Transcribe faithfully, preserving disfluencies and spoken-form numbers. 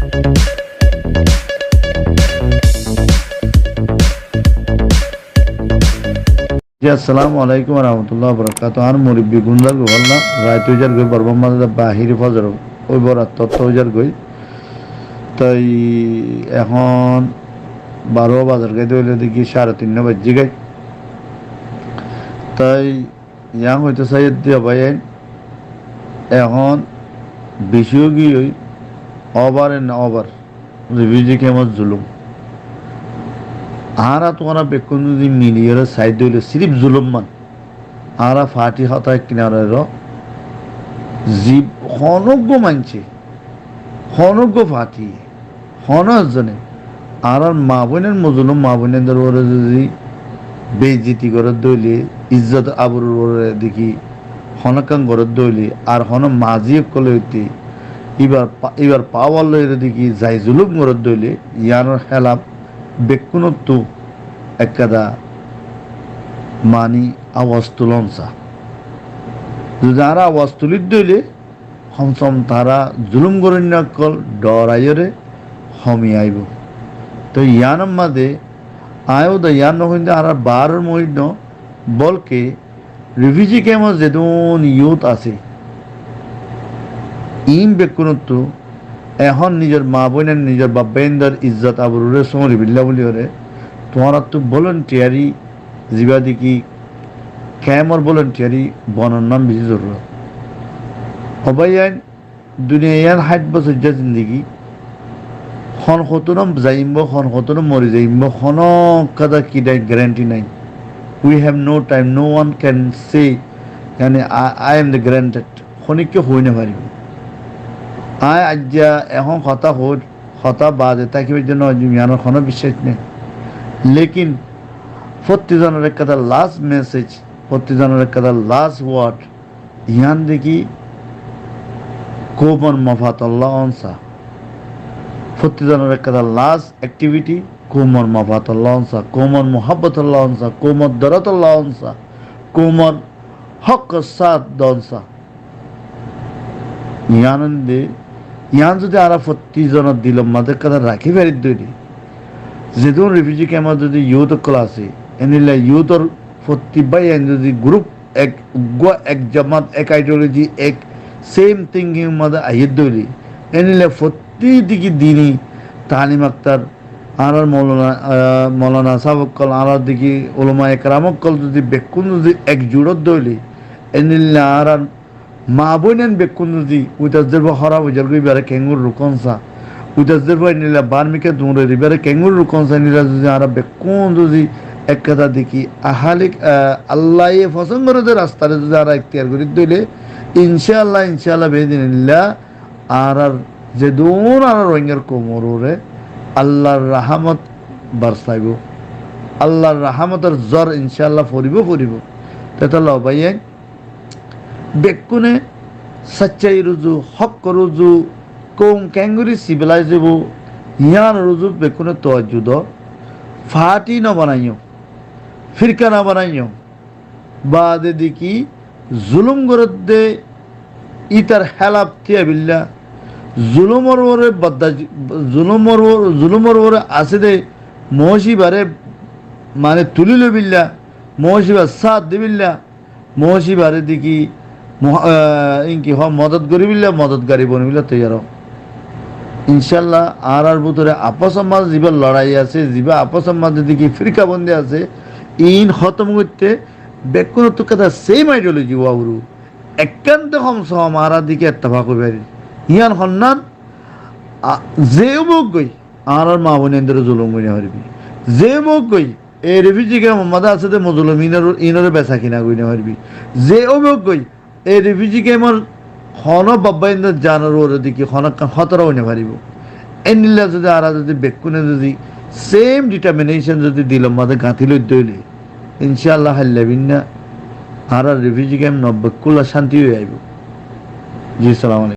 Ji, assalamu alaikum wa rahmatullahi wa barakatuhu. Añár murubbi gúm zargói, holla rait ói zargói, Bormar mazé bahíri fozor óibo, rait ottót ói zargói. Toi ehón baró bazar gaite óile deki sáre tinnó baijjé goi. Toi yián hoitó saiyé de bái, ehón beci ói giyói, over and over. Refugee kemor zulum. Añára tuáñra bekkún zodi miliyóre sai dóile sirif zulum man. Añára fathi hotá kinararó. Zib honóggua maincé, honóggua fathi, honó ezzone añárar maa boinor, mozulum maa boinor uore zodi beizzoti goré dóile, izzot abrur uore deki honókkan goré dóile, ar honó mazi ókkol óite íbar pa-, íbar pawar loiyóre deki zai zulum goré dóile, yiánor hélaf bekkúnottú ekkán mani awaz tulón sa. Zodi añára awaz tulí dóile, hom se hom tará zulum goróinna ókkol dhoraiyóre homi aibó. Toi yiánor mazé aññí uda yián no hoiyúm de añárar baáror moóid no, bolke refugee kemor zedún youth asé, iín bekkúnottú ehón nizor maa boinor, nizor baf báindor izzot abruré sóñri billá buliyóre tuáñrattú volunteer zibá deki kemor volunteer bonor nam beci zorurot. Ó báiyain, duniyai yián háit bosóijja zindigi, hon hottún zaiyum bá, hon hottún mori zaiyum bá, honó hotá ki nai, guarantee nai. We have no time, no one can say, yani, I, I am the granted. Honikka hoi no faribó. Aññí aijja ehón hotá hoóir, hotá baade tákibar zone no aijjum, yiánor honó biccác nai. Lekin fottí zonor ekkán last message, fottí zonor ekkán last word, yián deki koumor mofatolla ónsa. Fottí zonor ekkán last activity, koumor mofatolla ónsa, koumor muhábbotolla ónsa, koumor dorotolla ónsa, koumor hókkor sát dónsa. Yián de, yián zodi añára fottí zonor dilor mazé ekkán rakí fari dóile, zedún refugee kemor zodi youth ókkol asé, endilla youthor fottí báiyain zodi group ek, uggúa ek jamat, ek ideology, ek same thinking mazé aiyé dóile, endilla fottí deki dini talim oktor, añárar moulana, ah, moulana sáb ókkol, añárar deki ulama ekram ókkol zodi bekkún zodi ekjut ó dóile, endilla añárar maa boinain bekkún zodi uita zerba hóraf ói zargói, íbaré keéngorí rukón sa, uita zerba endilla barmika duñrer, íbaré keéngorí rukón sa, endilla zodi añára bekkún zodi ek hotá deki ahalik, ah, Allaye fosón goré de rastaré zodi añára ektiyar gorí dóile, incállah, incállah, biiznillah, añárar zedún añárar Rohingyar koumor uore Allar rahámot barsaibó, Allar rahámotor zor incállah foribó, foribó. Tetolla báiyain, bekkúne saccair uzu, hókkor uzu, koum keéngorí civilize óibo, yiánor uzu bekkúne towajju do. Fathi no banaiyó, firka no banaiyó, baade deki zulum gorédde ítar hélaf tíya billa, zulumor uore badda-, zulumor uo-, zulumor uore asé de moucibare mane tulí loi billa, moucibar sát di billa, moucibare deki mo-, ah, inki hoó modot gorí billa, modotgari boni billa toiyar ó. Incállah, añárar bútore afosor mazé zibá lorai asé, zibá afosor mazé deki firkabondi asé, iín hótom goitté bekkúnottú ekkán same ideology ówa foribó. Ekkán de hom se hom añára deki ettefak ói farir. Yián honnán, a, ze óibou goi, añárar maa boinaindóre zulum gorí no faribí. Ze óibou goi, e refugee kemor mazé asé de mozlum iínoré, iínoré besa kina gorí no faribí. Ze óibou goi, e refugee kemor honó baf báindor zanor uore deki honó ekkán hótora ói no faribó. Endilla zodi añára zodi bekkúne zodi same determination zodi dilor mazé gañtí loi dóile, incállah, háilla binna añárar refugee kem no bekkúlla cánti ói aibó. Ji, salam alaikum.